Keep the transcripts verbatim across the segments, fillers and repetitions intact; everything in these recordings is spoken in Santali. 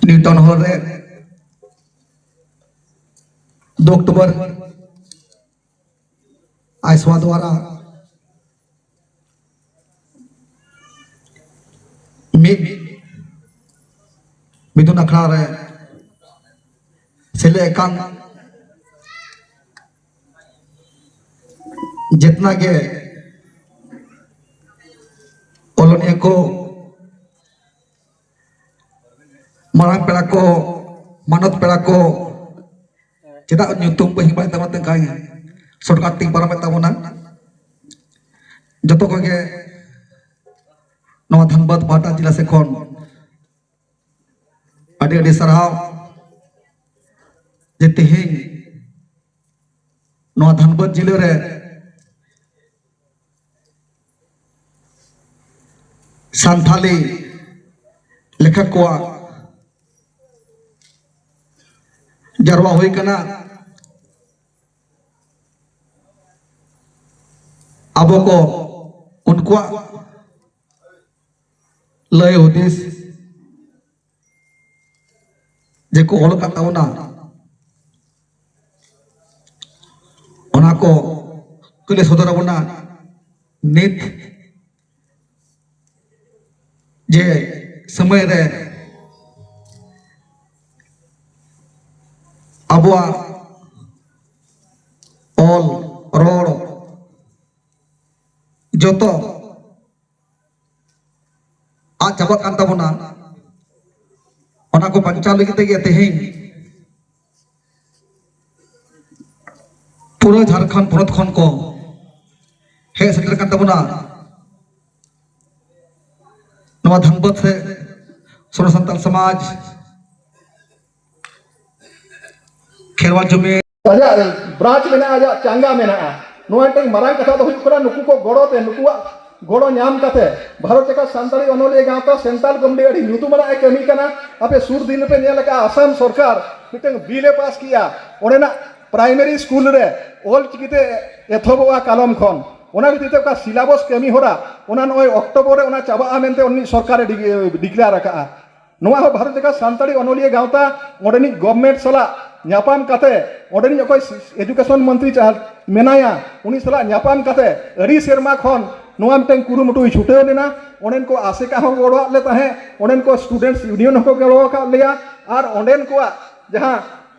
ᱱᱤᱭᱩ ᱴᱟᱣᱩᱱ ᱦᱚᱞ ᱨᱮ ᱫᱩ ᱚᱠᱴᱳᱵᱚᱨ ᱟᱭᱥᱣᱟ ᱫᱣᱟᱨᱟ ᱢᱤᱫ ᱢᱤᱫᱩᱱ ᱟᱠᱷᱲᱟ ᱨᱮ ᱥᱮᱞᱮᱫ ᱟᱠᱟᱱ ᱡᱮᱛᱱᱟ ᱜᱮ ᱚᱞᱚᱱᱤᱭᱟᱹ ᱠᱚ, ᱢᱟᱨᱟᱝ ᱯᱮᱲᱟ ᱠᱚ, ᱢᱟᱱᱚᱛ ᱯᱮᱲᱟ ᱠᱚ, ᱪᱮᱫᱟᱜ ᱧᱩᱛᱩᱢ ᱵᱟᱹᱧ ᱵᱟᱲᱟᱭ ᱛᱟᱵᱚᱱᱟ, ᱛᱮ ᱠᱟᱹᱧ ᱥᱚᱨᱴᱠᱟᱴ ᱛᱤᱧ ᱯᱟᱨᱚᱢᱮᱫ ᱛᱟᱵᱚᱱᱟ᱾ ᱡᱚᱛᱚ ᱠᱚᱜᱮ ᱱᱚᱣᱟ ᱫᱷᱟᱱᱵᱟᱫᱽ ᱯᱟᱦᱴᱟ ᱡᱮᱞᱟ ᱥᱮᱫ ᱠᱷᱚᱱ ᱟᱹᱰᱤ ᱟᱹᱰᱤ ᱥᱟᱨᱦᱟᱣ ᱡᱮ ᱛᱮᱦᱮᱧ ᱱᱚᱣᱟ ᱫᱷᱟᱱᱵᱟᱫᱽ ᱡᱮᱞᱟ ᱨᱮ ᱥᱟᱱᱛᱷᱟᱞᱤ ᱞᱮᱠᱷᱚᱠ ᱠᱚᱣᱟᱜ ᱡᱟᱨᱣᱟ ᱦᱩᱭ ᱠᱟᱱᱟ᱾ ᱟᱵᱚ ᱠᱚ ᱩᱱᱠᱩᱣᱟᱜ ᱞᱟᱹᱭ ᱦᱩᱫᱤᱥ ᱡᱮ ᱠᱚ ᱚᱞ ᱟᱠᱟᱫ ᱛᱟᱵᱚᱱᱟ, ᱚᱱᱟ ᱠᱚ ᱠᱚ ᱞᱟᱹᱭ ᱥᱚᱫᱚᱨ ᱟᱵᱚᱱᱟ᱾ ᱱᱤᱛ ᱡᱮ ᱥᱚᱢᱚᱭ ᱨᱮ ᱟᱵᱚᱣᱟᱜ ᱚᱞ, ᱨᱚᱲ, ᱡᱚᱛᱚ ᱟᱫ ᱪᱟᱵᱟᱜ ᱠᱟᱱ ᱛᱟᱵᱚᱱᱟ, ᱚᱱᱟ ᱠᱚ ᱵᱟᱧᱪᱟᱣ ᱞᱟᱹᱜᱤᱫ ᱛᱮᱜᱮ ᱛᱮᱦᱮᱧ ᱯᱩᱨᱟᱹ ᱡᱷᱟᱲᱠᱷᱚᱸᱰ ᱯᱚᱱᱚᱛ ᱠᱷᱚᱱ ᱠᱚ ᱦᱮᱡ ᱥᱮᱴᱮᱨ ᱠᱟᱱ ᱛᱟᱵᱚᱱᱟ᱾ ᱱᱚᱣᱟ ᱫᱷᱟᱱᱵᱟᱫᱽ ᱥᱮ ᱥᱚᱨᱵᱚ ᱥᱟᱱᱛᱟᱲ ᱥᱚᱢᱟᱡᱽ ᱠᱷᱮᱨᱣᱟᱞ ᱡᱩᱢᱤᱫ ᱟᱡᱟᱜ ᱵᱨᱟᱧᱪ ᱢᱮᱱᱟᱜᱼᱟ, ᱟᱡᱟᱜ ᱪᱟᱸᱜᱟ ᱢᱮᱱᱟᱜᱼᱟ᱾ ᱱᱚᱣᱟ ᱢᱤᱫᱴᱟᱝ ᱢᱟᱨᱟᱝ ᱠᱟᱛᱷᱟ ᱫᱚ ᱦᱩᱭᱩᱜ ᱠᱟᱱᱟ, ᱱᱩᱠᱩ ᱠᱚ ᱜᱚᱲᱚ ᱛᱮ, ᱱᱩᱠᱩᱣᱟᱜ ᱜᱚᱲᱚ ᱧᱟᱢ ᱠᱟᱛᱮ ᱵᱷᱟᱨᱚᱛ ᱡᱟᱠᱟᱛ ᱥᱟᱱᱛᱟᱲᱤ ᱚᱱᱚᱞᱤᱭᱟᱹ ᱜᱟᱶᱛᱟ ᱥᱮᱱᱴᱨᱟᱞ ᱠᱚᱢᱤᱴᱤ ᱟᱹᱰᱤ ᱧᱩᱛᱩᱢᱟᱱᱟᱜ ᱮ ᱠᱟᱹᱢᱤ ᱠᱟᱱᱟ᱾ ᱟᱯᱮ ᱥᱩᱨ ᱫᱤᱱ ᱨᱮᱯᱮ ᱧᱮᱞ ᱟᱠᱟᱫᱼᱟ, ᱟᱥᱟᱢ ᱥᱚᱨᱠᱟᱨ ᱢᱤᱫᱴᱟᱝ ᱵᱤᱞ ᱮ ᱯᱟᱥ ᱠᱮᱜᱼᱟ, ᱚᱸᱰᱮᱱᱟᱜ ᱯᱨᱟᱭᱢᱟᱨᱤ ᱥᱠᱩᱞ ᱨᱮ ᱚᱞ ᱪᱤᱠᱤᱛᱮ ᱮᱛᱚᱦᱚᱵᱚᱜᱼᱟ ᱠᱟᱞᱚᱢ ᱠᱷᱚᱱ᱾ ᱚᱱᱟ ᱠᱷᱟᱹᱛᱤᱨ ᱛᱮ ᱚᱠᱟ ᱥᱤᱞᱟᱵᱚᱥ ᱠᱟᱹᱢᱤ ᱦᱚᱨᱟ, ᱚᱱᱟ ᱱᱚᱜᱼᱚᱭ ᱚᱠᱴᱳᱵᱚᱨ ᱨᱮ ᱚᱱᱟ ᱪᱟᱵᱟᱜᱼᱟ ᱢᱮᱱᱛᱮ ᱩᱱᱤ ᱥᱚᱨᱠᱟᱨᱮ ᱰᱤ-, ᱰᱤᱠᱞᱮᱭᱟᱨ ᱟᱠᱟᱫᱼᱟ᱾ ᱱᱚᱣᱟ ᱦᱚᱸ ᱵᱷᱟᱨᱚᱛ ᱡᱟᱠᱟᱛ ᱥᱟᱱᱛᱟᱲᱤ ᱚᱱᱚᱞᱤᱭᱟᱹ ᱜᱟᱶᱛᱟ ᱚᱸᱰᱮᱱᱤᱡ ᱜᱚᱵᱷᱢᱮᱱᱴ ᱥᱟᱞᱟᱜ ᱧᱟᱯᱟᱢ ᱠᱟᱛᱮ, ᱚᱸᱰᱮᱱᱤᱡ ᱚᱠᱚᱭ education ᱢᱚᱱᱛᱨᱤ ᱪᱟ-, ᱢᱮᱱᱟᱭᱟ, ᱩᱱᱤ ᱥᱟᱞᱟᱜ ᱧᱟᱯᱟᱢ ᱠᱟᱛᱮ ᱟᱹᱰᱤ ᱥᱮᱨᱢᱟ ᱠᱷᱚᱱ ᱱᱚᱣᱟ ᱢᱤᱫᱴᱟᱝ ᱠᱩᱨᱩᱢᱩᱴᱩᱭ ᱪᱷᱩᱴᱟᱹᱣ ᱞᱮᱱᱟ᱾ ᱚᱸᱰᱮᱱ ᱠᱚ ᱟᱥᱮᱠᱟ ᱦᱚᱸ ᱜᱚᱲᱚᱣᱟᱫ ᱞᱮ ᱛᱟᱦᱮᱸᱫ, ᱚᱸᱰᱮᱱ ᱠᱚ ᱥᱴᱩᱰᱮᱱᱴᱥ ᱤᱭᱩᱱᱤᱭᱚᱱ ᱦᱚᱸᱠᱚ ᱜᱚᱲᱚ ᱟᱠᱟᱫ ᱞᱮᱭᱟ, ᱟᱨ ᱚᱸᱰᱮᱱ ᱠᱚᱣᱟᱜ ᱡᱟᱦᱟᱸ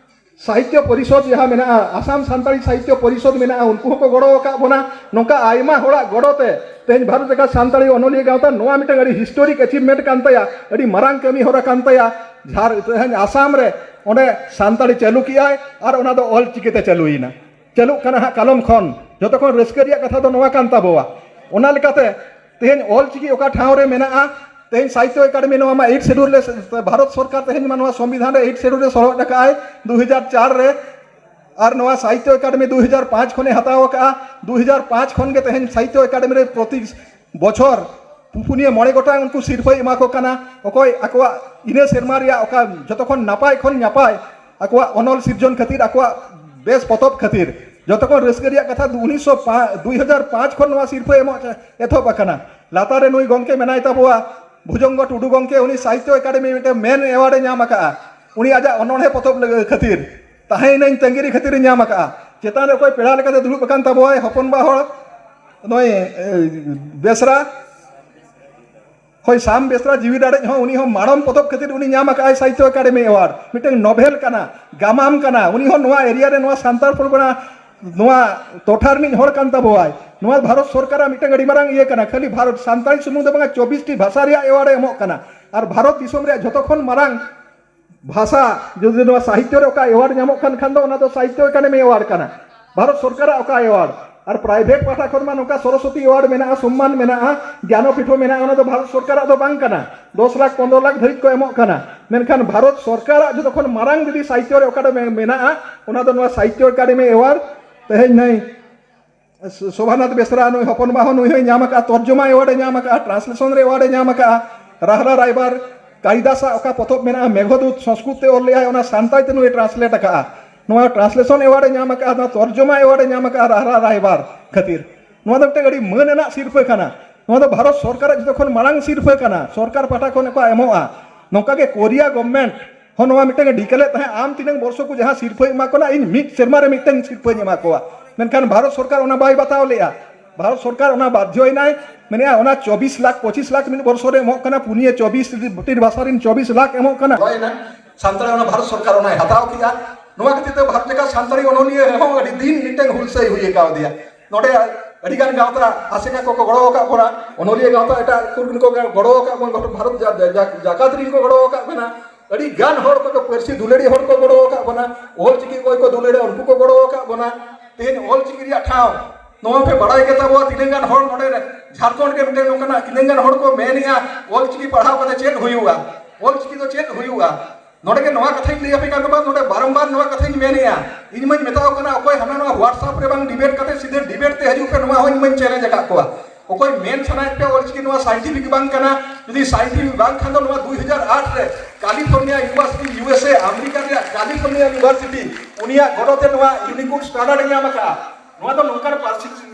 ᱥᱟᱦᱤᱛᱭᱚ ᱯᱚᱨᱤᱥᱚᱫᱽ ᱡᱟᱦᱟᱸ ᱢᱮᱱᱟᱜᱼᱟ, ᱟᱥᱟᱢ ᱥᱟᱱᱛᱟᱲᱤ ᱥᱟᱦᱤᱛᱭᱚ ᱯᱚᱨᱤᱥᱚᱫᱽ ᱢᱮᱱᱟᱜᱼᱟ, ᱩᱱᱠᱩ ᱦᱚᱸᱠᱚ ᱜᱚᱲᱚ ᱟᱠᱟᱫ ᱵᱚᱱᱟ᱾ ᱱᱚᱝᱠᱟ ᱟᱭᱢᱟ ᱦᱚᱲᱟᱜ ᱜᱚᱲᱚ ᱛᱮ ᱛᱮᱦᱮᱧ ᱵᱷᱟᱨᱚᱛ ᱡᱟᱠᱟᱛ ᱥᱟᱱᱛᱟᱲᱤ ᱚᱱᱚᱞᱤᱭᱟᱹ ᱜᱟᱶᱛᱟ ᱱᱚᱣᱟ ᱢᱤᱫᱴᱟᱝ ᱟᱹᱰᱤ ᱦᱤᱥᱴᱳᱨᱤᱠ ᱟᱪᱤᱵᱷᱢᱮᱱᱴ ᱠᱟᱱ ᱛᱟᱭᱟ, ᱟᱹᱰᱤ ᱢᱟᱨᱟᱝ ᱠᱟᱹᱢᱤ ᱦᱚᱨᱟ ᱠᱟᱱ ᱛᱟᱭᱟ᱾ ᱡᱷᱟᱨ-, ᱛᱮᱦᱮᱧ ᱟᱥᱟᱢ ᱨᱮ ᱚᱸᱰᱮ ᱥᱟᱱᱛᱟᱲᱤ ᱪᱟᱹᱞᱩ ᱠᱮᱜᱼᱟᱭ ᱟᱨ ᱚᱱᱟ ᱫᱚ ᱚᱞ ᱪᱤᱠᱤ ᱛᱮ ᱪᱟᱹᱞᱩᱭᱮᱱᱟ, ᱪᱟᱹᱞᱩᱜ ᱠᱟᱱᱟ ᱦᱟᱸᱜ ᱠᱟᱞᱚᱢ ᱠᱷᱚᱱ᱾ ᱡᱚᱛᱚ ᱠᱷᱚᱱ ᱨᱟᱹᱥᱠᱟᱹ ᱨᱮᱭᱟᱜ ᱠᱟᱛᱷᱟ ᱫᱚ ᱱᱚᱣᱟ ᱠᱟᱱ ᱛᱟᱵᱚᱣᱟ᱾ ᱚᱱᱟ ᱞᱮᱠᱟᱛᱮ ᱛᱮᱦᱮᱧ ᱚᱞ ᱪᱤᱠᱤ ᱚᱠᱟ ᱴᱷᱟᱶ ᱨᱮ ᱢᱮᱱᱟᱜᱼᱟ, ᱛᱮᱦᱮᱧ ᱥᱟᱦᱤᱛᱭᱚ ᱮᱠᱟᱰᱮᱢᱤ ᱱᱚᱣᱟ ᱢᱟ ᱮᱭᱤᱴ ᱥᱮᱰᱩᱞ ᱨᱮ, ᱵᱷᱟᱨᱚᱛ ᱥᱚᱨᱠᱟᱨ ᱛᱮᱦᱮᱧ ᱢᱟ ᱱᱚᱣᱟ ᱥᱚᱝᱵᱤᱫᱷᱟᱱ ᱨᱮ ᱮᱭᱤᱴ ᱥᱮᱰᱩᱞ ᱨᱮ ᱥᱚᱦᱚᱫ ᱟᱠᱟᱫᱼᱟᱭ ᱫᱩ ᱦᱟᱡᱟᱨ ᱪᱟᱨ ᱨᱮ, ᱟᱨ ᱱᱚᱣᱟ ᱥᱟᱦᱤᱛᱭᱚ ᱮᱠᱟᱰᱮᱢᱤ ᱫᱩ ᱦᱟᱡᱟᱨ ᱯᱟᱸᱪ ᱠᱷᱚᱱᱮ ᱦᱟᱛᱟᱣ ᱟᱠᱟᱫᱼᱟ᱾ ᱫᱩ ᱦᱟᱡᱟᱨ ᱯᱟᱸᱪ ᱠᱷᱚᱱ ᱜᱮ ᱛᱮᱦᱮᱧ ᱥᱟᱦᱤᱛᱭᱚ ᱮᱠᱟᱰᱮᱢᱤ ᱨᱮ ᱯᱨᱚᱛᱤ ᱵᱚᱪᱷᱚᱨ ᱯᱩᱱᱭᱟᱹ ᱢᱚᱬᱮ ᱜᱚᱴᱟᱝ ᱩᱱᱠᱩ ᱥᱤᱨᱯᱷᱟᱹᱭ ᱮᱢᱟ ᱠᱚ ᱠᱟᱱᱟ᱾ ᱚᱠᱚᱭ ᱟᱠᱚᱣᱟᱜ ᱤᱱᱟᱹ ᱥᱮᱨᱢᱟ ᱨᱮᱭᱟᱜ ᱚᱠᱟ ᱡᱚᱛᱚ ᱠᱷᱚᱱ ᱱᱟᱯᱟᱭ ᱠᱷᱚᱱ ᱱᱟᱯᱟᱭ ᱟᱠᱚᱣᱟᱜ ᱚᱱᱚᱞ ᱥᱤᱨᱡᱚᱱ ᱠᱷᱟᱹᱛᱤᱨ, ᱟᱠᱚᱣᱟᱜ ᱵᱮᱥ ᱯᱚᱛᱚᱵ ᱠᱷᱟᱹᱛᱤᱨ᱾ ᱡᱚᱛᱚ ᱠᱷᱚᱱ ᱨᱟᱹᱥᱠᱟᱹ ᱨᱮᱭᱟᱜ ᱠᱟᱛᱷᱟ, ᱩᱱᱤᱥᱥᱚ ᱯᱟᱸᱪ, ᱫᱩ ᱦᱟᱡᱟᱨ ᱯᱟᱸᱪ ᱠᱷᱚᱱ ᱱᱚᱣᱟ ᱥᱤᱨᱯᱷᱟᱹ ᱮᱢᱚᱜ ᱮᱛᱚᱦᱚᱵ ᱟᱠᱟᱱᱟ᱾ ᱞᱟᱛᱟᱨ ᱨᱮ ᱱᱩᱭ ᱜᱚᱢᱠᱮ ᱢᱮᱱᱟᱭ ᱛᱟᱵᱚᱣᱟ, ᱵᱷᱩᱡᱚᱝᱜᱚ ᱴᱩᱰᱩ ᱜᱚᱢᱠᱮ, ᱩᱱᱤ ᱥᱟᱦᱤᱛᱭᱚ ᱮᱠᱟᱰᱮᱢᱤ ᱢᱤᱫᱴᱮᱱ ᱢᱮᱱ ᱮᱣᱟᱨᱰ ᱮ ᱧᱟᱢ ᱟᱠᱟᱫᱼᱟ᱾ ᱩᱱᱤ ᱟᱡᱟᱜ ᱚᱱᱚᱬᱦᱮ ᱯᱚᱛᱚᱵ ᱞᱟᱹᱜᱤᱫ ᱠᱷᱟᱹᱛᱤᱨ, ᱛᱟᱦᱮᱸᱭᱮᱱᱟᱹᱧ ᱛᱟᱺᱜᱤᱨᱮ ᱠᱷᱟᱹᱛᱤᱨ ᱮ ᱧᱟᱢ ᱟᱠᱟᱫᱼᱟ᱾ ᱪᱮᱛᱟᱱ ᱨᱮ ᱚᱠᱚᱭ ᱯᱮᱲᱟ ᱞᱮᱠᱟᱛᱮ ᱫᱩᱲᱩᱵ ᱟᱠᱟᱱ ᱛᱟᱵᱚᱣᱟᱭ ᱦᱚᱯᱚᱱ ᱵᱟ ᱦᱚᱲ, ᱱᱩᱭ, ᱮ, ᱵᱮᱥᱨᱟ, ᱦᱳᱭ, ᱥᱟᱢ ᱵᱮᱥᱨᱟ ᱡᱤᱣᱤ ᱰᱟᱲᱮᱡ ᱦᱚᱸ, ᱩᱱᱤ ᱦᱚᱸ ᱢᱟᱲᱚᱢ ᱯᱚᱛᱚᱵ ᱠᱷᱟᱹᱛᱤᱨ ᱩᱱᱤ ᱧᱟᱢ ᱟᱠᱟᱫᱼᱟᱭ ᱥᱟᱦᱤᱛᱭᱚ ᱮᱠᱟᱰᱮᱢᱤ ᱮᱣᱟᱨᱰ᱾ ᱢᱤᱫᱴᱟᱝ ᱱᱚᱵᱷᱮᱞ ᱠᱟᱱᱟ, ᱜᱟᱢᱟᱢ ᱠᱟᱱᱟ, ᱩᱱᱤ ᱦᱚᱸ ᱱᱚᱣᱟ ᱮᱨᱤᱭᱟ ᱨᱮ, ᱱᱚᱣᱟ ᱥᱟᱱᱛᱟᱲ ᱯᱚᱨᱜᱚᱱᱟ, ᱱᱚᱣᱟ ᱴᱚᱴᱷᱟ ᱨᱤᱱᱤᱡ ᱦᱚᱲ ᱠᱟᱱ ᱛᱟᱵᱚᱣᱟᱭ᱾ ᱱᱚᱣᱟ ᱵᱷᱟᱨᱚᱛ ᱥᱚᱨᱠᱟᱨᱟᱜ ᱢᱤᱫᱴᱟᱝ ᱟᱹᱰᱤ ᱢᱟᱨᱟᱝ ᱤᱭᱟᱹ ᱠᱟᱱᱟ, ᱠᱷᱟᱹᱞᱤ ᱵᱷᱟᱨᱚᱛ ᱥᱟᱱᱛᱟᱲᱤ ᱥᱩᱢᱩᱝ ᱫᱚ ᱵᱟᱝᱟ, ᱪᱚᱵᱵᱤᱥ ᱴᱤ ᱵᱷᱟᱥᱟ ᱨᱮᱭᱟᱜ ᱮᱣᱟᱨᱰ ᱮ ᱮᱢᱚᱜ ᱠᱟᱱᱟ᱾ ᱟᱨ ᱵᱷᱟᱨᱚᱛ ᱫᱤᱥᱚᱢ ᱨᱮᱭᱟᱜ ᱡᱷᱚᱛᱚ ᱠᱷᱚᱱ ᱢᱟᱨᱟᱝ ᱵᱷᱟᱥᱟ, ᱡᱩᱫᱤ ᱱᱚᱣᱟ ᱥᱟᱦᱤᱛᱭᱚ ᱨᱮ ᱚᱠᱟ ᱮᱣᱟᱨᱰ ᱧᱟᱢᱚᱜ ᱠᱟᱱ ᱠᱷᱟᱱ ᱫᱚ, ᱚᱱᱟ ᱫᱚ ᱥᱟᱦᱤᱛᱭᱚ ᱮᱠᱟᱰᱮᱢᱤ ᱮᱣᱟᱨᱰ ᱠᱟᱱᱟ, ᱵᱷᱟᱨᱚᱛ ᱥᱚᱨᱠᱟᱨᱟᱜ ᱚᱠᱟ ᱮᱣᱟᱨᱰ᱾ ᱟᱨ ᱯᱨᱟᱭᱵᱷᱮᱴ ᱯᱟᱦᱴᱟ ᱠᱷᱚᱱ ᱢᱟ ᱱᱚᱝᱠᱟ ᱥᱚᱨᱚᱥᱚᱛᱤ ᱮᱣᱟᱨᱰ ᱢᱮᱱᱟᱜᱼᱟ, ᱥᱚᱢᱢᱟᱱ ᱢᱮᱱᱟᱜᱼᱟ, ᱜᱮᱭᱟᱱᱚᱯᱤᱴᱷᱚ ᱢᱮᱱᱟᱜᱼᱟ, ᱚᱱᱟ ᱫᱚ ᱵᱷᱟᱨᱚᱛ ᱥᱚᱨᱠᱟᱨᱟᱜ ᱫᱚ ᱵᱟᱝ ᱠᱟᱱᱟ, ᱫᱚᱥ ᱞᱟᱠᱷ ᱯᱚᱱᱨᱚ ᱞᱟᱠᱷ ᱫᱷᱟᱹᱨᱤᱡ ᱠᱚ ᱮᱢᱚᱜ ᱠᱟᱱᱟ᱾ ᱢᱮᱱᱠᱷᱟᱱ ᱵᱷᱟᱨᱚᱛ ᱥᱚᱨᱠᱟᱨᱟᱜ ᱡᱚᱛᱚ ᱠᱷᱚᱱ ᱢᱟᱨᱟᱝ ᱡᱩᱫᱤ ᱥᱟᱦᱤᱛᱭᱚ ᱨᱮ ᱚᱠᱟᱴᱟᱜ ᱢᱮ-, ᱢᱮᱱᱟᱜᱼᱟ, ᱚᱱᱟ ᱫᱚ ᱱᱚᱣᱟ ᱥᱟᱦᱤᱛᱭᱚ ᱮᱠᱟᱰᱮᱢᱤ ᱮᱣᱟᱨᱰ᱾ ᱛᱮᱦᱮᱧ ᱱᱩᱭ ᱥᱳᱵᱷᱟᱱᱟᱛᱷ ᱵᱮᱥᱨᱟ, ᱱᱩᱭ ᱦᱚᱯᱚᱱ ᱵᱟ ᱦᱚᱸ, ᱱᱩᱭ ᱦᱚᱸᱭ ᱧᱟᱢ ᱟᱠᱟᱫᱼᱟ, ᱛᱚᱨᱡᱚᱢᱟ ᱮᱣᱟᱨᱰ ᱮ ᱧᱟᱢ ᱟᱠᱟᱫᱼᱟ, ᱴᱨᱟᱱᱥᱞᱮᱥᱚᱱ ᱨᱮ ᱮᱣᱟᱨᱰ ᱮ ᱧᱟᱢ ᱟᱠᱟᱫᱼᱟ᱾ ᱨᱟᱦᱞᱟ ᱨᱟᱭᱵᱟᱨ ᱠᱟᱞᱤᱫᱟᱥᱟᱜ ᱚᱠᱟ ᱯᱚᱛᱚᱵ ᱢᱮᱱᱟᱜᱼᱟ, ᱢᱮᱜᱷᱚᱫᱩᱛ, ᱥᱚᱝᱥᱠᱨᱩᱛ ᱛᱮ ᱚᱞ ᱞᱮᱜᱼᱟᱭ, ᱚᱱᱟ ᱥᱟᱱᱛᱟᱲᱤ ᱛᱮ ᱱᱩᱭ ᱴᱨᱟᱱᱥᱞᱮᱴ ᱟᱠᱟᱫᱼᱟ᱾ ᱱᱚᱣᱟ ᱴᱨᱟᱱᱥᱞᱮᱥᱚᱱ ᱮᱣᱟᱨᱰ ᱮ ᱧᱟᱢ ᱟᱠᱟᱫᱼᱟ, ᱱᱚᱣᱟ ᱛᱚᱨᱡᱚᱢᱟ ᱮᱣᱟᱨᱰ ᱮ ᱧᱟᱢ ᱟᱠᱟᱫᱼᱟ ᱨᱟᱦᱞᱟ ᱨᱟᱭᱵᱟᱨ ᱠᱷᱟᱹᱛᱤᱨ᱾ ᱱᱚᱣᱟ ᱫᱚ ᱢᱤᱫᱴᱟᱝ ᱟᱹᱰᱤ ᱢᱟᱹᱱ ᱟᱱᱟᱜ ᱥᱤᱨᱯᱷᱟᱹ ᱠᱟᱱᱟ᱾ ᱱᱚᱣᱟ ᱫᱚ ᱵᱷᱟᱨᱚᱛ ᱥᱚᱨᱠᱟᱨᱟᱜ ᱡᱚᱛᱚ ᱠᱷᱚᱱ ᱢᱟᱨᱟᱝ ᱥᱤᱨᱯᱷᱟᱹ ᱠᱟᱱᱟ, ᱥᱚᱨᱠᱟᱨ ᱯᱟᱦᱴᱟ ᱠᱷᱚᱱ ᱠᱚ ᱮᱢᱚᱜᱼᱟ᱾ ᱱᱚᱝᱠᱟ ᱜᱮ ᱠᱳᱨᱤᱭᱟ ᱜᱚᱵᱷᱢᱮᱱᱴ ᱦᱚᱸ ᱱᱚᱣᱟ ᱢᱤᱫᱴᱟᱝ ᱰᱤᱠᱞᱮᱭᱟᱨ ᱛᱟᱦᱮᱸᱫ, ᱟᱢ ᱛᱤᱱᱟᱹᱝ ᱵᱚᱨᱥᱚ ᱠᱚ ᱡᱟᱦᱟᱸ ᱥᱤᱨᱯᱷᱟᱹᱭ ᱮᱢᱟ ᱠᱚ ᱠᱟᱱᱟ, ᱤᱧ ᱢᱤᱫ ᱥᱮᱨᱢᱟ ᱨᱮ ᱢᱤᱫᱴᱟᱝ ᱥᱤᱨᱯᱷᱟᱹᱧ ᱮᱢᱟ ᱠᱚᱣᱟ᱾ ᱢᱮᱱᱠᱷᱟᱱ ᱵᱷᱟᱨᱚᱛ ᱥᱚᱨᱠᱟᱨ ᱚᱱᱟ ᱵᱟᱭ ᱵᱟᱛᱟᱣ ᱞᱮᱫᱼᱟ᱾ ᱵᱷᱟᱨᱚᱛ ᱥᱚᱨᱠᱟᱨ ᱚᱱᱟ ᱵᱟᱫᱽᱫᱷᱚᱭᱮᱱᱟᱭ, ᱢᱮᱱᱮᱫᱼᱟ ᱚᱱᱟ ᱪᱚᱵᱵᱤᱥ ᱞᱟᱠᱷ, ᱯᱚᱸᱪᱤᱥ ᱞᱟᱠᱷ ᱢᱤᱫ ᱵᱚᱨᱥᱚ ᱨᱮ ᱮᱢᱚᱜ ᱠᱟᱱᱟ, ᱯᱩᱱᱭᱟᱹ ᱪᱚᱵᱵᱤᱥ ᱴᱤ ᱵᱷᱟᱥᱟ ᱨᱮᱱ ᱪᱚᱵᱵᱤᱥ ᱞᱟᱠᱷ ᱮᱢᱚᱜ ᱠᱟᱱᱟ᱾ ᱦᱳᱭ, ᱚᱱᱟ ᱥᱟᱱᱛᱟᱲ ᱚᱱᱟ ᱵᱷᱟᱨᱚᱛ ᱥᱚᱨᱠᱟᱨ ᱚᱱᱟᱭ ᱦᱟᱛᱟᱣ ᱠᱮᱫᱼᱟ᱾ ᱱᱚᱣᱟ ᱠᱷᱟᱹᱛᱤᱨ ᱛᱮ ᱵᱷᱟᱨᱚᱛ ᱞᱮᱠᱟ ᱥᱟᱱᱛᱟᱲᱤ ᱚᱱᱚᱞᱤᱭᱟᱹ ᱦᱚᱸ ᱟᱹᱰᱤ ᱫᱤᱱ ᱢᱤᱫᱴᱟᱝ ᱦᱩᱞᱥᱟᱹᱭ ᱦᱩᱭ ᱟᱠᱟᱣᱫᱮᱭᱟ᱾ ᱱᱚᱰᱮ ᱟᱹᱰᱤ ᱜᱟᱱ ᱜᱟᱶᱛᱟ ᱟᱥᱮᱠᱟ ᱠᱚᱠᱚ ᱜᱚᱲᱚ ᱟᱠᱟᱫ ᱵᱚᱱᱟ, ᱚᱱᱚᱞᱤᱭᱟᱹ ᱜᱟᱶᱛᱟ ᱮᱴᱟᱜ ᱠᱚ ᱠᱚ ᱜᱚᱲᱚ ᱟᱠᱟᱫ ᱵᱚᱱᱟ, ᱜᱚᱴᱟ ᱵᱷᱟᱨᱚᱛ ᱡᱟ-, ᱡᱟ-, ᱡᱟ-, ᱡᱟᱠᱟᱛ ᱨᱮᱱ ᱠᱚ ᱜᱚᱲᱚ ᱟᱠᱟᱫ ᱵᱚᱱᱟ, ᱟᱹᱰᱤ ᱜᱟᱱ ᱦᱚᱲ ᱠᱚ ᱯᱟᱹᱨᱥᱤ ᱫᱩᱞᱟᱹᱲᱤᱭᱟᱹ ᱦᱚᱲ ᱠᱚ ᱜᱚᱲᱚ ᱟᱠᱟᱫ ᱵᱚᱱᱟ, ᱚᱞ ᱪᱤᱠᱤ ᱚᱠᱚᱭ ᱠᱚ ᱫᱩᱞᱟᱹᱲᱟ ᱩᱱᱠᱩ ᱠᱚ ᱜᱚᱲᱚ ᱟᱠᱟᱫ ᱵᱚᱱᱟ᱾ ᱛᱮᱦᱮᱧ ᱚᱞ ᱪᱤᱠᱤ ᱨᱮᱭᱟᱜ ᱴᱷᱟᱶ ᱱᱚᱣᱟ ᱯᱮ ᱵᱟᱲᱟᱭ ᱜᱮ ᱛᱟᱵᱚᱣᱟ, ᱛᱤᱱᱟᱹᱜ ᱜᱟᱱ ᱦᱚᱲ ᱱᱚᱰᱮ ᱡᱷᱟᱲᱠᱷᱚᱸᱰ ᱨᱮ ᱢᱤᱫᱴᱮᱱ ᱱᱚᱝᱠᱟᱱᱟᱜ ᱛᱤᱱᱟᱹᱜ ᱜᱟᱱ ᱦᱚᱲ ᱠᱚ ᱢᱮᱱᱮᱜᱼᱟ ᱚᱞ ᱪᱤᱠᱤ ᱯᱟᱲᱦᱟᱣ ᱠᱟᱛᱮ ᱪᱮᱫ ᱦᱩᱭᱩᱜᱼᱟ, ᱚᱞ ᱪᱤᱠᱤ ᱫᱚ ᱪᱮᱫ ᱦᱩᱭᱩᱜᱼᱟ? ᱱᱚᱰᱮ ᱜᱮ ᱱᱚᱣᱟ ᱠᱟᱛᱷᱟᱧ ᱞᱟᱹᱭ ᱟᱯᱮ ᱠᱟᱱ ᱛᱟᱵᱚᱱᱟ, ᱱᱚᱰᱮ ᱵᱟᱨᱚᱢᱵᱟᱨ ᱱᱚᱣᱟ ᱠᱟᱛᱷᱟᱧ ᱢᱮᱱᱮᱜᱼᱟ, ᱤᱧ ᱢᱟᱧ ᱢᱮᱛᱟᱣ ᱠᱟᱱᱟ ᱚᱠᱚᱭ ᱦᱟᱱᱟ ᱱᱚᱣᱟ WhatsApp ᱨᱮ ᱵᱟᱝ ᱰᱤᱵᱮᱴ ᱠᱟᱛᱮ ᱥᱤᱫᱷᱟᱹ ᱰᱤᱵᱮᱴ ᱛᱮ ᱦᱤᱡᱩᱜ ᱯᱮ, ᱱᱚᱣᱟ ᱦᱚᱸ ᱤᱧ ᱢᱟᱧ ᱪᱮᱞᱮᱧᱡᱽ ᱟᱠᱟᱫ ᱠᱚᱣᱟ᱾ ᱚᱠᱚᱭ ᱢᱮᱱ ᱥᱟᱱᱟᱭᱮᱫ ᱯᱮᱭᱟ ᱚᱞ ᱪᱤᱠᱤ ᱱᱚᱣᱟ ᱥᱟᱭᱮᱱᱴᱤᱯᱷᱤᱠ ᱵᱟᱝ ᱠᱟᱱᱟ, ᱡᱩᱫᱤ ᱥᱟᱭᱮᱱᱴᱤᱯᱷᱤᱠ ᱵᱟᱝ ᱠᱷᱟᱱ ᱫᱚ ᱱᱚᱣᱟ ᱫᱩᱭ ᱦᱟᱡᱟᱨ ᱟᱴ ᱨᱮ ᱠᱟᱞᱤᱯᱷᱳᱨᱱᱤᱭᱟ ᱤᱭᱩᱱᱤᱵᱷᱟᱨᱥᱤᱴᱤ, USA, ᱟᱢᱮᱨᱤᱠᱟ ᱨᱮᱭᱟᱜ ᱠᱟᱞᱤᱯᱷᱳᱨᱱᱤᱭᱟ ᱤᱭᱩᱱᱤᱵᱷᱟᱨᱥᱤᱴᱤ, ᱩᱱᱤᱭᱟᱜ ᱜᱚᱲᱚ ᱛᱮ ᱱᱚᱣᱟ ᱤᱭᱩᱱᱤᱠᱳᱰ ᱥᱴᱟᱱᱰᱟᱨᱰ ᱮ ᱧᱟᱢ ᱟᱠᱟᱫᱼᱟ᱾ ᱱᱚᱣᱟ ᱫᱚ ᱱᱚᱝᱠᱟᱱ ᱯᱟᱹᱨᱥᱤ,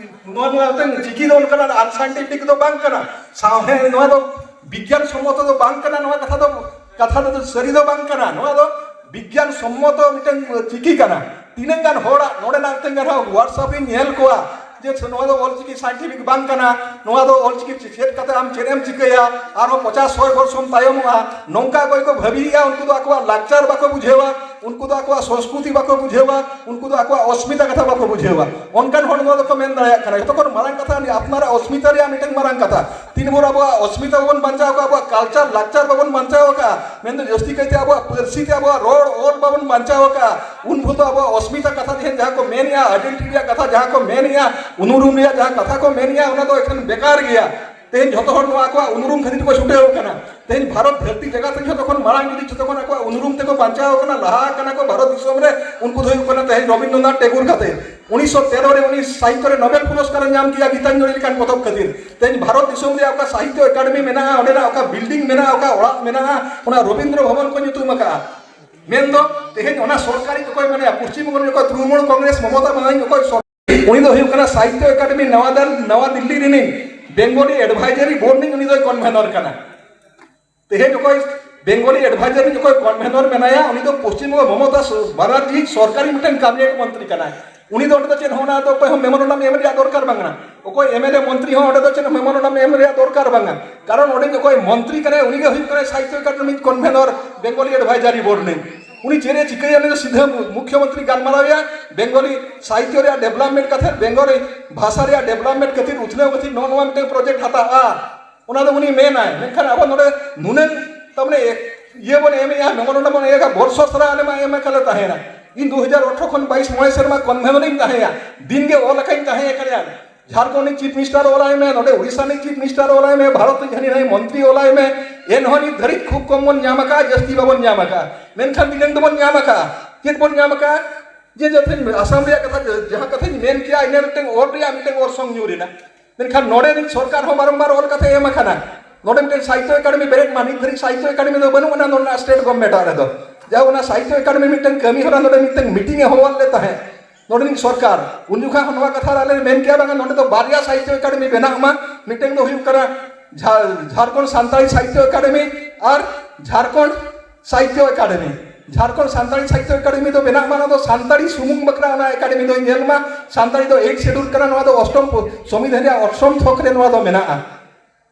ᱱᱚᱣᱟ, ᱱᱚᱣᱟ ᱢᱤᱫᱴᱟᱝ ᱪᱤᱠᱤ ᱫᱚ ᱚᱱᱠᱟᱱᱟᱜ ᱟᱱᱥᱟᱭᱮᱱᱴᱤᱯᱷᱤᱠ ᱫᱚ ᱵᱟᱝ ᱠᱟᱱᱟ, ᱥᱟᱶᱦᱮᱫ, ᱱᱚᱣᱟ ᱫᱚ ᱵᱤᱜᱽᱜᱟᱱ ᱥᱚᱢᱢᱚᱛᱚ ᱫᱚ ᱵᱟᱝ ᱠᱟᱱᱟ, ᱱᱚᱣᱟ ᱠᱟᱛᱷᱟ ᱫᱚ, ᱠᱟᱛᱷᱟ ᱫᱚ ᱥᱟᱹᱨᱤ ᱫᱚ ᱵᱟᱝ ᱠᱟᱱᱟ, ᱱᱚᱣᱟ ᱫᱚ ᱵᱤᱜᱽᱜᱟᱱ ᱥᱚᱢᱢᱚᱛᱚ ᱢᱤᱫᱴᱟᱝ ᱪᱤᱠᱤ ᱠᱟᱱᱟ᱾ ᱛᱤᱱᱟᱹᱜ ᱜᱟᱱ ᱦᱚᱲᱟᱜ ᱱᱚᱰᱮᱱᱟᱜ ᱢᱤᱫᱴᱟᱝ ᱜᱟᱱ ᱦᱚᱸ WhatsApp ᱨᱤᱧ ᱧᱮᱞ ᱠᱚᱣᱟ ᱡᱮ ᱱᱚᱣᱟ ᱫᱚ ᱚᱞᱪᱤᱠᱤ ᱥᱟᱭᱮᱱᱴᱤᱯᱷᱤᱠ ᱵᱟᱝ ᱠᱟᱱᱟ, ᱱᱚᱣᱟ ᱫᱚ ᱚᱞᱪᱤᱠᱤ ᱪᱮᱫ ᱠᱟᱛᱮ ᱟᱢ ᱪᱮᱫ ᱮᱢ ᱪᱤᱠᱟᱹᱭᱟ, ᱟᱨᱦᱚᱸ ᱯᱚᱪᱟᱥ ᱥᱚᱭ ᱵᱚᱨᱥᱚᱢ ᱛᱟᱭᱚᱢᱚᱜᱼᱟ, ᱱᱚᱝᱠᱟ ᱚᱠᱚᱭ ᱠᱚ ᱵᱷᱟᱹᱵᱤᱭᱮᱜᱼᱟ, ᱩᱱᱠᱩ ᱫᱚ ᱟᱠᱚᱣᱟᱜ ᱞᱟᱠᱪᱟᱨ ᱵᱟᱠᱚ ᱵᱩᱡᱷᱟᱹᱣᱟ, ᱩᱱᱠᱩ ᱫᱚ ᱟᱠᱚᱣᱟᱜ ᱥᱚᱝᱥᱠᱨᱤᱛᱤ ᱵᱟᱠᱚ ᱵᱩᱡᱷᱟᱹᱣᱟ, ᱩᱱᱠᱩ ᱫᱚ ᱟᱠᱚᱣᱟᱜ ᱚᱥᱢᱤᱛᱟ ᱠᱟᱛᱷᱟ ᱵᱟᱠᱚ ᱵᱩᱡᱷᱟᱹᱣᱟ᱾ ᱚᱱᱠᱟᱱ ᱦᱚᱲ ᱱᱚᱣᱟ ᱫᱚᱠᱚ ᱢᱮᱱ ᱫᱟᱲᱮᱭᱟᱜ ᱠᱟᱱᱟ᱾ ᱡᱚᱛᱚ ᱠᱷᱚᱱ ᱢᱟᱨᱟᱝ ᱠᱟᱛᱷᱟ, ᱟᱯᱱᱟᱨᱟᱜ ᱚᱥᱢᱤᱛᱟ ᱨᱮᱭᱟᱜ ᱢᱤᱫᱴᱟᱝ ᱢᱟᱨᱟᱝ ᱠᱟᱛᱷᱟ᱾ ᱛᱤᱱ ᱵᱷᱳᱨ ᱟᱵᱚᱣᱟᱜ ᱚᱥᱢᱤᱛᱟ ᱵᱟᱵᱚᱱ ᱵᱟᱧᱪᱟᱣ ᱠᱟᱜᱼᱟ, ᱟᱵᱚᱣᱟᱜ ᱠᱟᱞᱪᱟᱨ, ᱞᱟᱠᱪᱟᱨ ᱵᱟᱵᱚᱱ ᱵᱟᱧᱪᱟᱣ ᱟᱠᱟᱫᱼᱟ, ᱢᱮᱱᱫᱚ ᱡᱟᱹᱥᱛᱤ ᱠᱟᱭᱛᱮ ᱟᱵᱚᱣᱟᱜ ᱯᱟᱹᱨᱥᱤ ᱛᱮ ᱟᱵᱚᱣᱟᱜ ᱨᱚᱲ ᱚᱞ ᱵᱟᱵᱚᱱ ᱵᱟᱧᱪᱟᱣ ᱟᱠᱟᱫᱼᱟ, ᱩᱱ ᱵᱷᱳᱨ ᱫᱚ ᱟᱵᱚᱣᱟᱜ ᱚᱥᱢᱤᱛᱟ ᱠᱟᱛᱷᱟ ᱛᱮ ᱡᱟᱦᱟᱸ ᱠᱚ ᱢᱮᱱᱮᱜᱼᱟ, ᱟᱭᱰᱮᱱᱴᱤᱴᱤ ᱨᱮᱭᱟᱜ ᱠᱟᱛᱷᱟ ᱡᱟᱦᱟᱸ ᱠᱚ ᱢᱮᱱᱮᱜᱼᱟ, ᱩᱱᱩᱨᱩᱢ ᱨᱮᱭᱟᱜ ᱡᱟᱦᱟᱸ ᱠᱟᱛᱷᱟ ᱠᱚ ᱢᱮᱱᱮᱜᱼᱟ, ᱚᱱᱟ ᱫᱚ ᱮᱠᱷᱮᱱ ᱵᱮᱠᱟᱨ ᱜᱮᱭᱟ᱾ ᱛᱮᱦᱮᱧ ᱡᱷᱚᱛᱚ ᱦᱚᱲ ᱱᱚᱣᱟ ᱟᱠᱚᱣᱟᱜ ᱩᱱᱩᱨᱩᱢ ᱠᱷᱟᱹᱛᱤᱨ ᱠᱚ ᱪᱷᱩᱴᱟᱹᱣ ᱠᱟᱱᱟ᱾ ᱛᱮᱦᱮᱧ ᱵᱷᱟᱨᱚᱛ ᱫᱷᱟᱹᱨᱛᱤ ᱡᱟᱠᱟᱛ ᱨᱮ ᱡᱷᱚᱛᱚ ᱠᱷᱚᱱ ᱢᱟᱲᱟᱝ ᱡᱩᱫᱤ ᱡᱷᱚᱛᱚ ᱠᱷᱚᱱ ᱟᱠᱚᱣᱟᱜ ᱩᱱᱩᱨᱩᱢ ᱛᱮᱠᱚ ᱵᱟᱧᱪᱟᱣ ᱠᱟᱱᱟ, ᱞᱟᱦᱟ ᱠᱟᱱᱟ ᱠᱚ ᱵᱷᱟᱨᱚᱛ ᱫᱤᱥᱚᱢ ᱨᱮ, ᱩᱱᱠᱩ ᱫᱚ ᱦᱩᱭᱩᱜ ᱠᱟᱱᱟ ᱛᱮᱦᱮᱧ ᱨᱚᱵᱤᱱᱫᱨᱚᱱᱟᱛᱷ ᱴᱮᱜᱳᱨ ᱠᱟᱛᱮ᱾ ᱩᱱᱤᱥᱥᱚ ᱛᱮᱨᱚ ᱨᱮ ᱩᱱᱤ ᱥᱟᱦᱤᱛᱛᱚ ᱨᱮ ᱱᱳᱵᱮᱞ ᱯᱩᱨᱚᱥᱠᱟᱨ ᱮ ᱧᱟᱢ ᱠᱮᱜᱼᱟ ᱜᱤᱛᱟᱧᱡᱚᱞᱤ ᱞᱮᱠᱟᱱ ᱯᱚᱛᱚᱵ ᱠᱷᱟᱹᱛᱤᱨ᱾ ᱛᱮᱦᱮᱧ ᱵᱷᱟᱨᱚᱛ ᱫᱤᱥᱚᱢ ᱨᱮᱭᱟᱜ ᱚᱠᱟ ᱥᱟᱦᱤᱛᱛᱚ ᱮᱠᱟᱰᱮᱢᱤ ᱢᱮᱱᱟᱜᱼᱟ, ᱚᱸᱰᱮᱱᱟᱜ ᱚᱠᱟ ᱵᱤᱞᱰᱤᱝ ᱢᱮᱱᱟᱜᱼᱟ, ᱚᱠᱟ ᱚᱲᱟᱜ ᱢᱮᱱᱟᱜᱼᱟ, ᱚᱱᱟ ᱨᱚᱵᱤᱱᱫᱨᱚ ᱵᱷᱚᱵᱚᱱ ᱠᱚ ᱧᱩᱛᱩᱢ ᱟᱠᱟᱫᱼᱟ᱾ ᱢᱮᱱᱫᱚ ᱛᱮᱦᱮᱧ ᱚᱱᱟ ᱥᱚᱨᱠᱟᱨᱤ ᱚᱠᱚᱭ ᱢᱮᱱᱟᱭᱟ, ᱯᱚᱥᱪᱤᱢ ᱵᱚᱝᱜᱚ ᱨᱮᱱ ᱚᱠᱚᱭ ᱛᱨᱩᱱᱢᱩᱞ ᱠᱚᱝᱜᱨᱮᱥ ᱢᱚᱢᱚᱛᱟ ᱵᱟᱱᱟᱨᱡᱤ ᱚᱠᱚᱭ ᱥᱚᱨ-, ᱩᱱᱤ ᱫᱚ ᱦᱩᱭᱩᱜ ᱠᱟᱱᱟ ᱥᱟᱦᱤᱛᱛᱚ ᱮᱠᱟᱰᱮᱢᱤ ᱱᱟᱣᱟ ᱫᱟᱞ-, ᱱᱟᱣᱟ ᱫᱤᱞᱞᱤ ᱨᱤᱱᱤᱡ ᱵᱮᱝᱜᱚᱞᱤ ᱮᱰᱵᱷᱟᱭᱡᱟᱨᱤ ᱵᱳᱨᱰ ᱨᱤᱱᱤᱡ ᱩᱱᱤ ᱫᱚᱭ ᱠᱚᱱᱵᱷᱮᱱᱚᱨ ᱠᱟᱱᱟ᱾ ᱛᱮᱦᱮᱧ ᱚᱠᱚᱭ ᱵᱮᱝᱜᱚᱞᱤ ᱮᱰᱵᱷᱟᱭᱡᱟᱨ ᱨᱤᱱᱤᱡ ᱚᱠᱚᱭ ᱠᱚᱱᱵᱷᱮᱱᱚᱨ ᱢᱮᱱᱟᱭᱟ, ᱩᱱᱤ ᱫᱚ ᱯᱚᱥᱪᱤᱢ ᱵᱚᱝᱜᱚ ᱢᱚᱢᱚᱛᱟ ᱥᱚ-, ᱵᱟᱱᱟᱨᱡᱤ ᱥᱚᱨᱠᱟᱨᱤ ᱢᱤᱫᱴᱮᱱ ᱠᱟᱵᱤᱱᱮᱴ ᱢᱚᱱᱛᱨᱤ ᱠᱟᱱᱟᱭ᱾ ᱩᱱᱤ ᱫᱚ ᱚᱸᱰᱮ ᱫᱚ ᱪᱮᱫ ᱦᱚᱸ ᱚᱱᱟ ᱫᱚ ᱚᱠᱚᱭ ᱦᱚᱸ ᱢᱮᱢᱳᱨᱮᱱᱰᱟᱢ ᱮᱢ ᱨᱮᱭᱟᱜ ᱫᱚᱨᱠᱟᱨ ᱵᱟᱝ ᱠᱟᱱᱟ᱾ ᱚᱠᱚᱭ ᱮᱢᱮᱞᱮ ᱢᱚᱱᱛᱨᱤ ᱦᱚᱸ ᱚᱸᱰᱮ ᱫᱚ ᱪᱮᱫ ᱦᱚᱸ ᱢᱮᱢᱳᱨᱮᱱᱰᱟᱢ ᱮᱢ ᱨᱮᱭᱟᱜ ᱫᱚᱨᱠᱟᱨ ᱵᱟᱝᱟ᱾ ᱠᱟᱨᱚᱱ ᱚᱸᱰᱮ ᱚᱠᱚᱭ ᱢᱚᱱᱛᱨᱤ ᱠᱟᱱᱟᱭ, ᱩᱱᱤ ᱜᱮ ᱦᱩᱭᱩᱜ ᱠᱟᱱᱟᱭ Sahitya academy convenor Bengali advisory board ᱨᱤᱱᱤᱡ᱾ ᱩᱱᱤ ᱪᱮᱫ ᱮ ᱪᱤᱠᱟᱹᱭᱟ, ᱩᱱᱤ ᱫᱚ ᱥᱤᱫᱷᱟᱹ ᱢᱩ-, ᱢᱩᱠᱷᱭᱚᱢᱚᱱᱛᱨᱤ ᱜᱟᱞᱢᱟᱨᱟᱣᱮᱭᱟ, ᱵᱮᱝᱜᱚᱞᱤ ᱥᱟᱦᱤᱛᱛᱚ ᱨᱮᱭᱟᱜ ᱰᱮᱵᱷᱞᱚᱯᱢᱮᱱᱴ ᱠᱷᱟᱹᱛᱤᱨ, ᱵᱮᱝᱜᱚᱞᱤ ᱵᱷᱟᱥᱟ ᱨᱮᱭᱟᱜ ᱰᱮᱵᱷᱞᱚᱯᱢᱮᱱᱴ ᱠᱷᱟᱹᱛᱤᱨ, ᱩᱛᱱᱟᱹᱣ ᱠᱷᱟᱹᱛᱤᱨ ᱱᱚᱜᱼᱚ ᱱᱚᱣᱟ ᱢᱤᱫᱴᱟᱝ ᱯᱨᱚᱡᱮᱠᱴ ᱦᱟᱛᱟᱜᱼᱟ᱾ ᱚᱱᱟ ᱫᱚ ᱩᱱᱤ ᱢᱮᱱᱟᱭ, ᱢᱮᱱᱠᱷᱟᱱ ᱟᱵᱚ ᱱᱚᱰᱮ ᱱᱩᱱᱟᱹᱝ, ᱛᱟᱨᱢᱟᱱᱮ, ᱤᱭᱟᱹ ᱵᱚᱱ ᱮᱢᱮᱜᱼᱟ, ᱢᱮᱢᱳᱨᱮᱱᱰᱟᱢ ᱵᱚᱱ ᱮᱢᱮᱜᱼᱟ, ᱵᱚᱨᱥᱚ ᱥᱟᱨᱟ ᱟᱞᱮ ᱢᱟ ᱮᱢ ᱟᱠᱟᱞᱮ ᱛᱟᱦᱮᱱᱟ᱾ ᱤᱧ ᱫᱩ ᱦᱟᱡᱟᱨ ᱟᱴᱷᱨᱚ ᱠᱷᱚᱱ ᱵᱟᱭᱤᱥ, ᱢᱚᱬᱮ ᱥᱮᱨᱢᱟ ᱠᱚᱱᱵᱷᱮᱱᱚᱨᱤᱧ ᱛᱟᱦᱮᱸᱭᱟ, ᱫᱤᱱ ᱜᱮ ᱚᱞ ᱟᱠᱟᱧ ᱛᱟᱦᱮᱸ ᱠᱟᱱᱟ᱾ ᱡᱷᱟᱲᱠᱷᱚᱸᱰ ᱨᱤᱱᱤᱡ ᱪᱤᱯ ᱢᱤᱱᱤᱥᱴᱟᱨ ᱚᱞᱟᱭ ᱢᱮ, ᱱᱚᱰᱮ ᱩᱲᱤᱥᱥᱟ ᱨᱤᱱᱤᱡ ᱪᱤᱯ ᱢᱤᱱᱤᱥᱴᱟᱨ ᱚᱞᱟᱭ ᱢᱮ, ᱵᱷᱟᱨᱚᱛ ᱨᱤᱱᱤᱡ ᱦᱟᱹᱱᱤ ᱱᱟᱹᱭ ᱢᱚᱱᱛᱨᱤ ᱚᱞᱟᱭ ᱢᱮ, ᱮᱱᱦᱚᱸ ᱱᱤᱛ ᱫᱷᱟᱹᱨᱤᱡ ᱠᱷᱩᱵ ᱠᱚᱢ ᱵᱚᱱ ᱧᱟᱢ ᱟᱠᱟᱫᱼᱟ, ᱡᱟᱹᱥᱛᱤ ᱵᱟᱵᱚᱱ ᱧᱟᱢ ᱟᱠᱟᱫᱼᱟ᱾ ᱢᱮᱱᱠᱷᱟᱱ ᱫᱤᱱᱟᱹᱢ ᱫᱚᱵᱚᱱ ᱧᱟᱢ ᱟᱠᱟᱫᱼᱟ᱾ ᱪᱮᱫ ᱵᱚᱱ ᱧᱟᱢ ᱟᱠᱟᱫᱼᱟ? ᱡᱮ ᱡᱟᱛᱮ ᱟᱥᱟᱢ ᱨᱮᱭᱟᱜ ᱠᱟᱛᱷᱟ, ᱡᱟᱦᱟᱸ ᱠᱟᱛᱷᱟᱧ ᱢᱮᱱ ᱠᱮᱭᱟ, ᱤᱱᱟᱹ ᱢᱤᱫᱴᱟᱝ ᱚᱞ ᱨᱮᱭᱟᱜ ᱢᱤᱫᱴᱟᱝ ᱚᱨᱥᱚᱝ ᱧᱩᱨ ᱮᱱᱟ᱾ ᱢᱮᱱᱠᱷᱟᱱ ᱱᱚᱰᱮ ᱨᱤᱱ ᱥᱚᱨᱠᱟᱨ ᱦᱚᱸ ᱵᱟᱨᱚᱢᱵᱟᱨ ᱚᱞ ᱠᱟᱛᱮ ᱮᱢ ᱟᱠᱟᱱᱟ, ᱱᱚᱰᱮ ᱢᱤᱫᱴᱮᱱ ᱥᱟᱦᱤᱛᱛᱚ ᱮᱠᱟᱰᱮᱢᱤ ᱵᱮᱨᱮᱫ ᱢᱟ᱾ ᱱᱤᱛ ᱫᱷᱟᱹᱨᱤᱡ ᱥᱟᱦᱤᱛᱛᱚ ᱮᱠᱟᱰᱮᱢᱤ ᱫᱚ ᱵᱟᱹᱱᱩᱜ ᱟᱱᱟ ᱱᱚᱰᱮᱱᱟᱜ ᱥᱴᱮᱴ ᱜᱚᱵᱷᱢᱮᱱᱴ ᱨᱮᱫᱚ᱾ ᱡᱟᱦᱟᱸ ᱚᱱᱟ ᱥᱟᱦᱤᱛᱛᱚ ᱮᱠᱟᱰᱮᱢᱤ ᱢᱤᱫᱴᱮᱱ ᱠᱟᱹᱢᱤ ᱦᱚᱨᱟ ᱱᱚᱰᱮ ᱢᱤᱫᱴᱮᱱ ᱢᱤᱴᱤᱝ ᱮ ᱦᱚᱦᱚᱣᱟᱫ ᱞᱮ ᱛᱟᱦᱮᱸᱫ ᱱᱚᱰᱮ ᱨᱤᱱ ᱥᱚᱨᱠᱟᱨ, ᱩᱱ ᱡᱚᱠᱷᱟ ᱦᱚᱸ ᱱᱚᱣᱟ ᱠᱟᱛᱷᱟ ᱟᱞᱮ ᱞᱮ ᱢᱮᱱ ᱠᱮᱭᱟ, ᱵᱟᱝᱟ ᱱᱚᱰᱮ ᱫᱚ ᱵᱟᱨᱭᱟ ᱥᱟᱦᱤᱛᱛᱚ ᱮᱠᱟᱰᱮᱢᱤ ᱵᱮᱱᱟᱜ ᱢᱟ᱾ ᱢᱤᱫᱴᱮᱱ ᱫᱚ ᱦᱩᱭᱩᱜ ᱠᱟᱱᱟ ᱡᱷᱟ-, ᱡᱷᱟᱲᱠᱷᱚᱸᱰ ᱥᱟᱱᱛᱟᱲᱤ ᱥᱟᱦᱤᱛᱛᱚ ᱮᱠᱟᱰᱮᱢᱤ ᱟᱨ ᱡᱷᱟᱲᱠᱷᱚᱸᱰ ᱥᱟᱦᱤᱛᱛᱚ ᱮᱠᱟᱰᱮᱢᱤ᱾ ᱡᱷᱟᱲᱠᱷᱚᱸᱰ ᱥᱟᱱᱛᱟᱲᱤ ᱥᱟᱦᱤᱛᱛᱚ ᱮᱠᱟᱰᱮᱢᱤ ᱫᱚ ᱵᱮᱱᱟᱜ ᱢᱟ, ᱱᱚᱣᱟ ᱫᱚ ᱥᱟᱱᱛᱟᱲᱤ ᱥᱩᱢᱩᱝ ᱵᱟᱠᱷᱨᱟ ᱚᱱᱟ ᱮᱠᱟᱰᱮᱢᱤ ᱫᱚ ᱧᱮᱞ ᱢᱟ᱾ ᱥᱟᱱᱛᱟᱲᱤ ᱫᱚ ᱮᱭᱤᱴ ᱥᱮᱰᱩᱞ ᱠᱟᱱᱟ, ᱱᱚᱣᱟ ᱫᱚ ᱚᱥᱴᱚᱢ ᱯᱚ-, ᱥᱚᱝᱵᱤᱫᱷᱟᱱ ᱨᱮᱭᱟᱜ ᱚᱥᱴᱚᱢ ᱛᱷᱚᱠ ᱨᱮ ᱱᱚᱣᱟ ᱫᱚ ᱢᱮᱱᱟᱜᱼᱟ᱾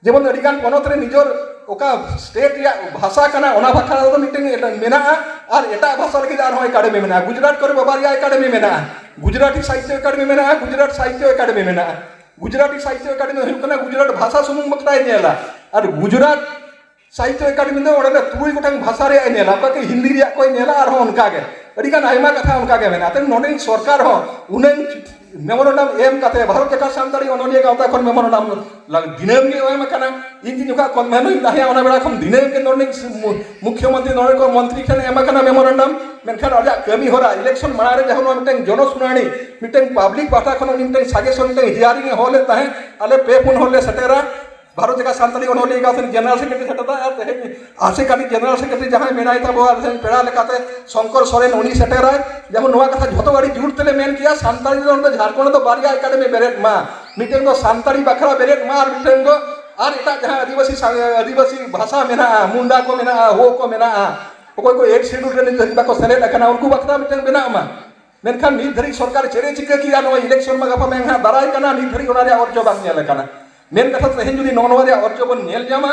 ᱡᱮᱢᱚᱱ ᱟᱹᱰᱤᱜᱟᱱ ᱯᱚᱱᱚᱛ ᱨᱮ ᱱᱤᱡᱚᱨ ᱚᱠᱟ ᱥᱴᱮᱴ ᱨᱮᱭᱟᱜ ᱵᱷᱟᱥᱟ ᱠᱟᱱᱟ, ᱚᱱᱟ ᱵᱟᱠᱷᱨᱟ ᱫᱚ ᱢᱤᱫᱴᱮᱱ ᱮᱴᱟᱜ ᱢᱮᱱᱟᱜᱼᱟ, ᱟᱨ ᱮᱴᱟᱜ ᱵᱷᱟᱥᱟ ᱞᱟᱹᱜᱤᱫ ᱟᱨᱦᱚᱸ ᱮᱠᱟᱰᱮᱢᱤ ᱢᱮᱱᱟᱜᱼᱟ᱾ ᱜᱩᱡᱽᱨᱟᱴ ᱠᱚᱨᱮ ᱵᱟᱵᱟ ᱨᱮᱭᱟᱜ ᱮᱠᱟᱰᱮᱢᱤ ᱢᱮᱱᱟᱜᱼᱟ, ᱜᱩᱡᱽᱨᱟᱴᱤ ᱥᱟᱦᱤᱛᱛᱚ ᱮᱠᱟᱰᱮᱢᱤ ᱢᱮᱱᱟᱜᱼᱟ, ᱜᱩᱡᱽᱨᱟᱴ ᱥᱟᱦᱤᱛᱛᱚ ᱮᱠᱟᱰᱮᱢᱤ ᱢᱮᱱᱟᱜᱼᱟ᱾ ᱜᱩᱡᱽᱨᱟᱴᱤ ᱥᱟᱦᱤᱛᱛᱚ ᱮᱠᱟᱰᱮᱢᱤ ᱫᱚ ᱦᱩᱭᱩᱜ ᱠᱟᱱᱟ ᱜᱩᱡᱽᱨᱟᱴ ᱵᱷᱟᱥᱟ ᱥᱩᱢᱩᱝ ᱵᱟᱠᱷᱨᱟᱭ ᱧᱮᱞᱟ, ᱟᱨ ᱜᱩᱡᱽᱨᱟᱴ ᱥᱟᱦᱤᱛᱛᱚ ᱮᱠᱟᱰᱮᱢᱤ ᱫᱚ ᱚᱸᱰᱮ ᱫᱚ ᱛᱩᱨᱩᱭ ᱜᱚᱴᱟᱝ ᱵᱷᱟᱥᱟ ᱨᱮᱭᱟᱜ ᱮ ᱧᱮᱞᱟ, ᱚᱠᱟ ᱠᱤ ᱦᱤᱱᱫᱤ ᱨᱮᱭᱟᱜ ᱠᱚᱭ ᱧᱮᱞᱟ, ᱟᱨᱦᱚᱸ ᱚᱱᱠᱟ ᱜᱮ ᱟᱹᱰᱤᱜᱟᱱ ᱟᱭᱢᱟ ᱠᱟᱛᱷᱟ ᱚᱱᱠᱟ ᱜᱮ ᱢᱮᱱᱟᱜᱼᱟ᱾ ᱛᱮ ᱱᱚᱰᱮ ᱥᱚᱨᱠᱟᱨ ᱦᱚᱸ ᱩᱱᱟᱹᱝ ᱢᱮᱢᱳᱨᱮᱱᱰᱟᱢ ᱮᱢ ᱠᱟᱛᱮ ᱵᱷᱟᱨᱚᱛ ᱡᱟᱠᱟᱛ ᱥᱟᱱᱛᱟᱲᱤ ᱚᱱᱚᱞᱤᱭᱟᱹ ᱜᱟᱶᱛᱟ ᱠᱷᱚᱱ ᱢᱮᱢᱳᱨᱮᱱᱰᱟᱢ ᱞᱟᱜ-, ᱫᱤᱱᱟᱹᱢ ᱜᱮ ᱮᱢ ᱟᱠᱟᱱᱟ᱾ ᱤᱧ ᱫᱚ ᱡᱚᱠᱷᱚᱱ ᱠᱚᱱᱵᱷᱮᱱᱚᱨ ᱤᱧ ᱛᱟᱦᱮᱸ, ᱚᱱᱟ ᱵᱮᱲᱟ ᱠᱷᱚᱱ ᱫᱤᱱᱟᱹᱢ ᱜᱮ ᱱᱚᱰᱮ ᱢᱩ-, ᱢᱩᱠᱷᱭᱚᱢᱚᱱᱛᱨᱤ ᱱᱚᱰᱮ ᱠᱚ ᱢᱚᱱᱛᱨᱤ ᱴᱷᱮᱱ ᱮᱢ ᱟᱠᱟᱱᱟ ᱢᱮᱢᱳᱨᱮᱱᱰᱟᱢ᱾ ᱢᱮᱱᱠᱷᱟᱱ ᱟᱡᱟᱜ ᱠᱟᱹᱢᱤ ᱦᱚᱨᱟ ᱤᱞᱮᱠᱥᱚᱱ ᱢᱟᱲᱟᱝ ᱨᱮ ᱡᱟᱦᱟᱸ ᱱᱚᱣᱟ ᱢᱤᱫᱴᱮᱱ ᱡᱚᱱᱚ ᱥᱩᱱᱟᱱᱤ, ᱢᱤᱫᱴᱮᱱ ᱯᱟᱵᱽᱞᱤᱠ ᱯᱟᱦᱴᱟ ᱠᱷᱚᱱ ᱩᱱᱤ ᱢᱤᱫᱴᱮᱱ ᱥᱟᱡᱮᱥᱚᱱ, ᱢᱤᱫᱴᱮᱱ ᱦᱤᱭᱟᱨᱤᱝ ᱮ ᱦᱚᱦᱚ ᱞᱮᱫ ᱛᱟᱦᱮᱸᱫ, ᱟᱞᱮ ᱯᱮ ᱯᱩᱱ ᱦᱚᱲ ᱞᱮ ᱥᱮᱴᱮᱨᱟ᱾ ᱵᱷᱟᱨᱚᱛ ᱡᱟᱠᱟᱛ ᱥᱟᱱᱛᱟᱲᱤ ᱚᱱᱚᱞᱤᱭᱟᱹ ᱜᱟᱶᱛᱟ ᱨᱮᱱ ᱡᱮᱱᱟᱨᱟᱞ ᱥᱮᱠᱨᱮᱴᱟᱨᱤ ᱥᱮᱴᱮᱨ ᱛᱟᱦᱮᱸᱫ, ᱟᱨ ᱛᱮᱦᱮᱧ ᱟᱥᱮᱠᱟ ᱨᱤᱱᱤᱡ ᱡᱮᱱᱟᱨᱟᱞ ᱥᱮᱠᱨᱮᱴᱟᱨᱤ ᱡᱟᱦᱟᱸᱭ ᱢᱮᱱᱟᱭ ᱛᱟᱵᱚᱣᱟ, ᱛᱮᱦᱮᱧ ᱯᱮᱲᱟ ᱞᱮᱠᱟᱛᱮ ᱥᱚᱝᱠᱚᱨ ᱥᱚᱨᱮᱱ, ᱩᱱᱤ ᱥᱮᱴᱮᱨᱟᱭ᱾ ᱡᱮᱢᱚᱱ ᱱᱚᱣᱟ ᱠᱟᱛᱷᱟ ᱡᱷᱚᱛᱚ ᱟᱹᱰᱤ ᱡᱳᱨ ᱛᱮᱞᱮ ᱢᱮᱱ ᱠᱮᱭᱟ, ᱥᱟᱱᱛᱟᱲᱤ ᱫᱚ ᱱᱚᱰᱮ ᱡᱷᱟᱲᱠᱷᱚᱸᱰ ᱨᱮᱫᱚ ᱵᱟᱨᱭᱟ ᱮᱠᱟᱰᱮᱢᱤ ᱵᱮᱨᱮᱫ ᱢᱟ, ᱢᱤᱫᱴᱮᱱ ᱫᱚ ᱥᱟᱱᱛᱟᱲᱤ ᱵᱟᱠᱷᱨᱟ ᱵᱮᱨᱮᱫ ᱢᱟ, ᱟᱨ ᱢᱤᱫᱴᱮᱱ ᱫᱚ ᱟᱨ ᱮᱴᱟᱜ ᱡᱟᱦᱟᱸ ᱟᱹᱫᱤᱵᱟᱹᱥᱤ ᱥᱟ-, ᱟᱹᱫᱤᱵᱟᱹᱥᱤ ᱵᱷᱟᱥᱟ ᱢᱮᱱᱟᱜᱼᱟ, ᱢᱩᱱᱰᱟ ᱠᱚ ᱢᱮᱱᱟᱜᱼᱟ, ᱦᱳ ᱠᱚ ᱢᱮᱱᱟᱜᱼᱟ, ᱚᱠᱚᱭ ᱠᱚ ᱮᱭᱤᱴ ᱥᱤᱰᱩᱞ ᱨᱮ ᱱᱤᱛ ᱫᱷᱟᱹᱵᱤᱡ ᱵᱟᱠᱚ ᱥᱮᱞᱮᱫ ᱟᱠᱟᱱᱟ, ᱩᱱᱠᱩ ᱵᱟᱠᱷᱨᱟ ᱢᱤᱫᱴᱟᱝ ᱵᱮᱱᱟᱜ ᱢᱟ᱾ ᱢᱮᱱᱠᱷᱟᱱ ᱱᱤᱛ ᱫᱷᱟᱹᱨᱤᱡ ᱥᱚᱨᱠᱟᱨ ᱪᱮᱫ ᱮ ᱪᱤᱠᱟᱹ ᱠᱮᱜᱼᱟ, ᱱᱚᱣᱟ ᱤᱞᱮᱠᱥᱚᱱ ᱢᱟ ᱜᱟᱯᱟ ᱢᱮᱭᱟᱝ ᱦᱟᱸᱜ ᱫᱟᱨᱟᱭ ᱠᱟᱱᱟ, ᱱᱤᱛ ᱫᱷᱟᱹᱨᱤᱡ ᱚᱱᱟ ᱨᱮᱭᱟᱜ ᱚᱨᱡᱚ ᱵᱟᱝ ᱧᱮᱞ ᱟᱠᱟᱱᱟ᱾ ᱢᱮᱱ ᱠᱟᱛᱷᱟ, ᱛᱮᱦᱮᱧ ᱡᱩᱫᱤ ᱱᱚᱜᱼᱚ ᱱᱚᱣᱟ ᱨᱮᱭᱟᱜ ᱚᱨᱡᱚ ᱵᱚᱱ ᱧᱮᱞ ᱧᱟᱢᱟ,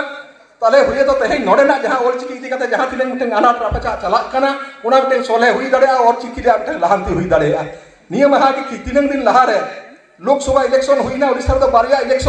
ᱛᱟᱦᱞᱮ ᱦᱩᱭᱩᱜ ᱛᱮᱦᱮᱧ ᱱᱚᱰᱮᱱᱟᱜ ᱡᱟᱦᱟᱸ ᱚᱞᱪᱤᱠᱤ ᱤᱫᱤ ᱠᱟᱛᱮ ᱡᱟᱦᱟᱸ ᱛᱤᱱᱟᱹᱜ ᱢᱤᱫᱴᱟᱝ ᱟᱱᱟᱴ ᱨᱟᱯᱟᱪᱟᱜ ᱪᱟᱞᱟᱜ ᱠᱟᱱᱟ, ᱚᱱᱟ ᱢᱤᱫᱴᱟᱝ ᱥᱚᱞᱦᱮ ᱦᱩᱭ ᱫᱟᱲᱮᱭᱟᱜᱼᱟ, ᱚᱞᱪᱤᱠᱤ ᱨᱮᱭᱟᱜ ᱢᱤᱫᱴᱟᱝ ᱞᱟᱦᱟᱱᱛᱤ ᱦᱩᱭ ᱫᱟᱲᱮᱭᱟᱜᱼᱟ᱾ ᱱᱤᱭᱟᱹ ᱢᱟᱦᱟ ᱜᱮ ᱠᱤ ᱛᱤᱱᱟᱹᱝ ᱫᱤᱱ ᱞᱟᱦᱟᱨᱮ ᱞᱳᱠᱥᱚᱵᱷᱟ ᱤᱞᱮᱠᱥᱚᱱ ᱦᱩᱭᱱᱟ, ᱩᱲᱤᱥᱥᱟ ᱨᱮᱫᱚ ᱵᱟᱨᱭᱟ ᱤᱞᱮᱠᱥᱚᱱ